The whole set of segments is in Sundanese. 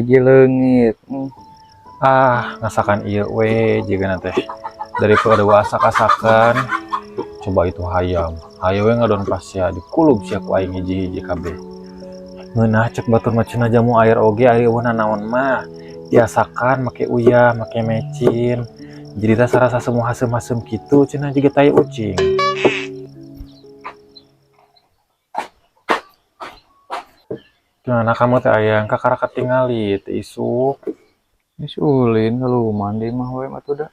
Hiji leungit. Ah, ngasakan ieu we jigana teh. Daripada asak-asakan, coba itu hayam. Hayo we ngadon pas sia dikulub sia ku aing hiji-hiji kabeh. Ngeunah cek batur mah cenah jamu air oge ari eueuh nanaon mah. Diasakan make uyah, make mecin. Jadi rasa-rasa semua hasem-hasem kitu cenah jiga tai ucing. Gimana kamu teh ayang kakara katingali teh isuk. Geus ulin kaluman di imah we mah atuh da.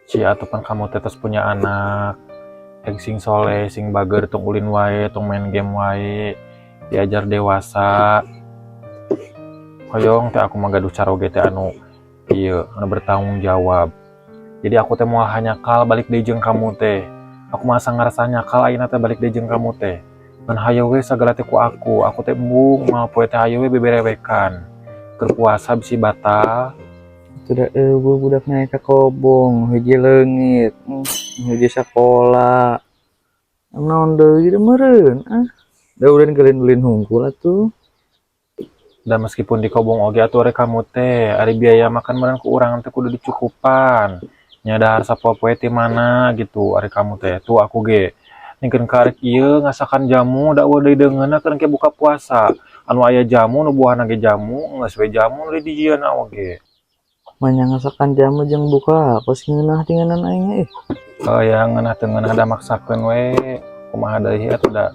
Cia atuh pan kamu teh tos punya anak. Rek sing soleh, sing bager, tong ulin wae, tong main game wae. Diajar dewasa. Hoyong teh aku mah gaduh caroge teh anu ieu, anu bertanggung jawab. Jadi aku teh moal hanyakal balik deui jeung kamu teh. Aku mah asa ngarasa nyakal ayeuna teh balik deui jeung kamu teh. Ngan hayo we sagala teh ku aku, aku teh embung moal poe teh hayo we beberewekan. Keur puasa bisi batal. Atuh da eueuh budak naik ka kobong, hiji leungit, hiji sakola. Naon deui da meureun ah. Da ulin ulin hungkul atuh. Dan meskipun di kobong oge atuh ari kamu teh, ari biaya makan meureun ku urang teh kudu dicukupan. Nya dahar sapopoe ti mana gitu ari kamu teh. Tuh aku ge ningkeun karek ieu ngasakan jamu da eueuh deui deungeunna keur engke buka puasa. Anu aya jamu nu buahna ge jamu, geus we jamu nu dijieun oge. Manya ngasakan jamu jeung buka kos ngeunah tinganan aing ih. Oh ya ngeunah teu ngeunah da maksakeun we. Kumaha deui atuh da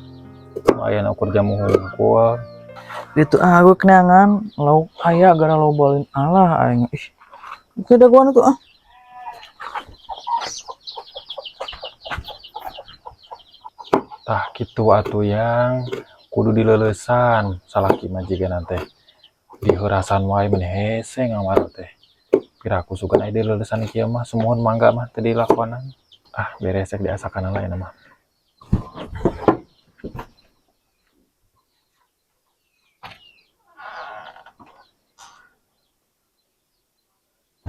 nu aya ukur jamu hungkul. Itu ah gue kenangan lauk aya gara lobalin alah aing ih. Oke dagoan tuh ah. Tah kitu atuh yang kudu dileleusan salaki mah jigana teh. Diheurasan wae meni hese ngamar teh. Piraku sugan aya dileleusan kieu mah sumuhun mangga mah teu dilakonan. Ah beres rek diasakan lah ayeuna mah.